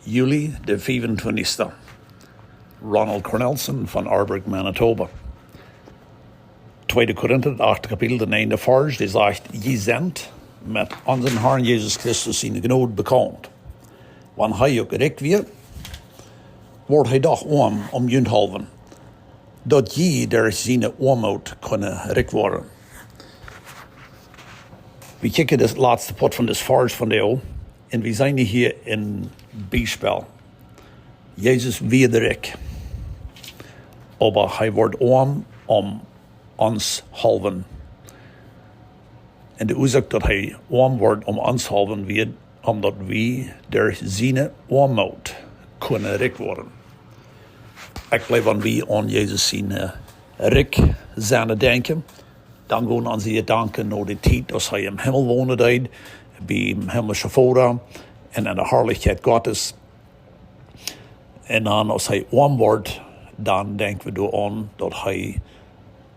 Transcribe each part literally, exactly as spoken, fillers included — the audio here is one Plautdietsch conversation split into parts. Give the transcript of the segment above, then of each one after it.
Juli de fiefuntwintichste. Ronald Cornelsen von Arborg, Manitoba. Tweede Korinta, daut achte Kapitel, de näajende Varsch, dee sajcht: "Jie sent met onsen Harn Jesus Christus siene Jnod bekaunt. Wan hee uk rikj wia, wort hee doch oam om junthaulwen, daut jie derch siene Oamoot kunnen rikj woaren." Wie kjikjen daut latste Poat von dit Varsch vondoag, un wie seenen hia een Biespel. Jesus wia rikj, oba hee wort oam om ons haulwen. Un de Uasoak daut hee oam wort om ons haulwen wia, omdaut wie derch siene Oamoot kunnen rikj woaren. Ekj jleew, wan wie aun Jesus sien, eh, rikj sennen denkjen, dan gonen onse Jedanken no de Tiet aus hee em Himmel wonen deed, biem himmlischen Voda un enne Harlichkjeit Gottes. Un dan, aus hee oam wort, dan denkjen wie doaraun, daut hee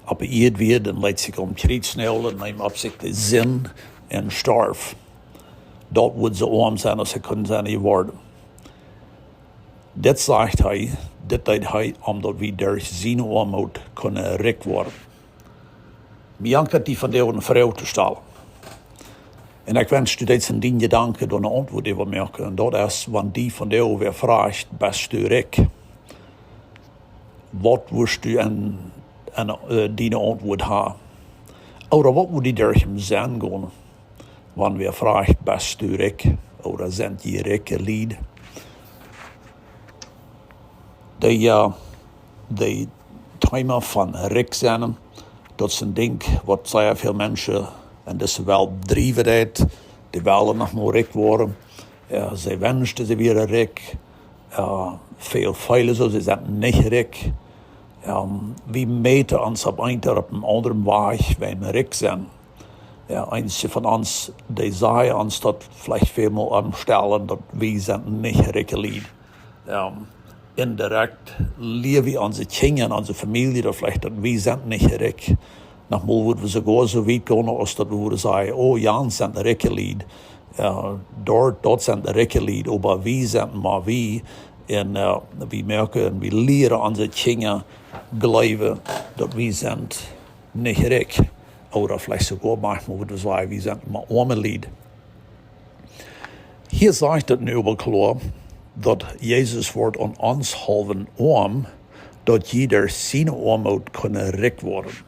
opp de Ieed wia, dan leet sikj aum Kjriez näajlen, neem opp sikj de Sind un storf. Daut wudd soo oam sennen, aus hee kunn sennen jeworden. Dit sajcht hee, dit deed hee, omdaut wie derch siene Oamoot kunnen rikj woaren. Mie jankat die vondoag eene Froag to stalen. Un ekj wensch, du deist en diene Jedanken doa eene Auntwuat äwa moaken. Un daut es, wan die vondoag wäa fruach: "Best du rikj?" Waut wurscht du aun, aun, eh, diene Auntwuat haben? Ooda waut wudd die derch em Senn gonen, wan wäa fruach: "Best du rikj?" ooda "Sent jie rikje Lied?" De, eh, de Thema von rikj sennen, daut es een Dinkj, waut sea väl Menschen en dise Welt driewen deit. Dee wellen noch mau rikj woaren. Jo, see wenschen, see wieren rikj. Jo, väl feelen soo, see sent nich rikj. Jo, wie mäten ons opp eenen ooda opp eenen aundren Wajch, wan wie rikj sent. Jo, eenje von ons, dee sajen ons daut veleicht väl mol aum Stellen, daut wie sent nich rikje Lied. Jo, indirekt lieren wie onse Kjinja un onse Famielje daut veleicht, daut wie sent nich rikj. Noch mol wudden wie soogoa soo wiet gonen, aus daut wie wudden sajen: "Oh, jant sent rikje Lied. Jo, doa, daut sent rikje Lied, oba wie sent mau wie." Un, eh, wie moaken, wie lieren onse Kjinja jleewen, daut wie sent nich rikj. Ooda veleicht soogoa maunchmol wudden wie sajen, wie sent mau oame Lied. Hia sajcht daut nu oba kloa, daut Jesus wort om ons haulwen oam, daut jie derch siene Oamoot kunnen rikj woaren.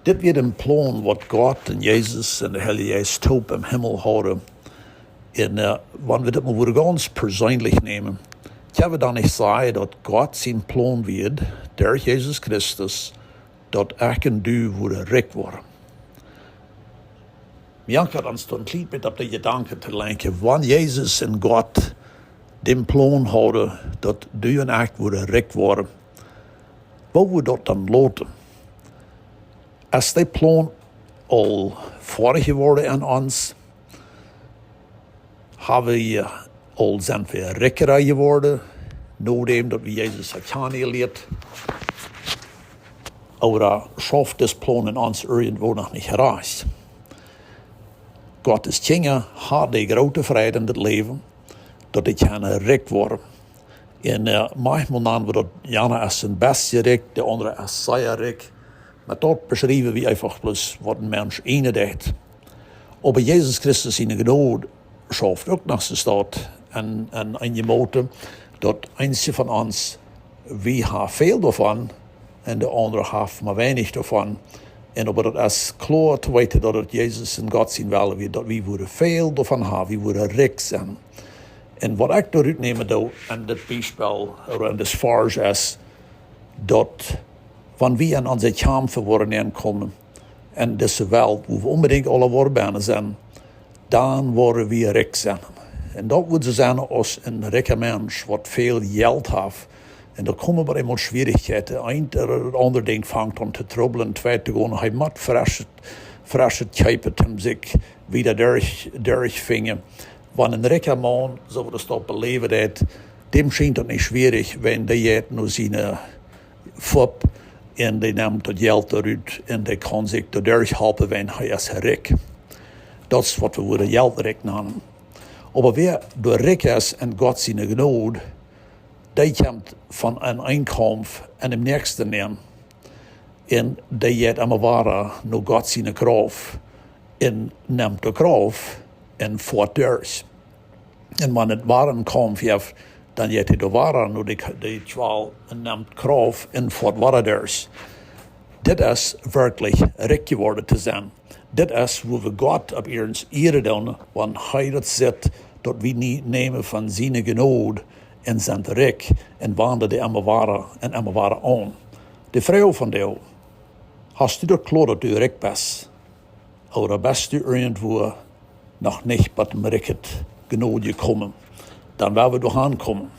Dit wia een Plon, waut Gott un Jesus un de Heilje Jeist toop em Himmel hauden. Un, eh, wan wie dit mol wudden gaunz perseenlich nämen, kjenn wie dan nich sajen, daut Gott sien Plon wia, derch Jesus Christus, daut ekj un du wudden rikj woaren? Mie jankat ons doa een kjlien bät opp de Jedanken to lenkjen, wan Jesus un Gott dän Plon hauden, daut du un ekj wudden rikj woaren, woo wudd daut dan loten? Es de Plon aul foadich jeworden aun ons? Haben wie aul, sent wie rikja jeworden, nodäm daut wie Jesus haben kjanen jelieet? Ooda schauft dis Plon en ons irjentwoo noch nich rajcht? Gottes Kjinja haben de groote Freid en daut Läwen, daut dee kjennen rikj woaren. Un, eh, maunchmol nanen wie daut, jana es een bät rikj, de aundra es sea rikj. Met daut beschriewen wie eefach bloos, waut een Mensch eenen deit. Oba Jesus Christus siene Jnod schauft uk noch soo staut en, en eenje Moten, daut eenje von ons, wie haben väl doavon un de aundre haben mau weinich doavon. Un oba daut es kloa to weeten, daut daut Jesus un Gott sien Wellen wia, daut wie wudden väl doavon haben, wie wudden rikj sennen. Un waut ekj doaderch nämen doo en dit Biespel, ooda en dit Varsch, es, daut wan wie en onse Kjamfen woaren aunkomen, en dise Welt, wua wie onbedinjt aula woaren bennen sennen, dan woaren wie rikj sennen. Un daut woat soo sennen, aus een rikja Mensch, waut väl Jelt haft. Un dan komen bie am Schwierichkjeiten. Eent ooda daut aundre Dinkj fangt aun to trubblen, twei to gonen. Hee mott fresche, fresche kjeepen, om sikj wieda derch, derchfinjen. Wan een rikja Maun, soo aus daut beläwen deit, däm schient daut nich schwierich, wan dee jeit no siene Fupp un dee nemt daut Jelt doarut un dee kaun sikj doaderch halpen, wan hee es rikj. Daut es, waut wie wudden jeltrikj nanen. Oba wäa doa rikj es en Gott siene Jnod, dee kjemt von een Enkaumf en däm Näakjsten nämen. Un dee jeit emma wada no Gott siene Krauft un nemt de Krauft un foat derch. Un wan et wada een Kaumf jeft, dan jeit hee doa wada no de, de Kjwal un nemt Krauft un foat wada derch. Dit es werkjlich rikj jeworden to sennen. Dit es, woo wie Gott opp ieescht ieren doonen, wan hee daut sitt, daut wie nie nämen von siene Jnod un sent rikj un wandlen dee emma wada un emma wada aun. De Froag vondoag: Hast du daut kloa, daut du rikj best? Ooda best du irjentwua noch nich bie de rikje Jnod jekomen? Dan woa wie doa aunkomen.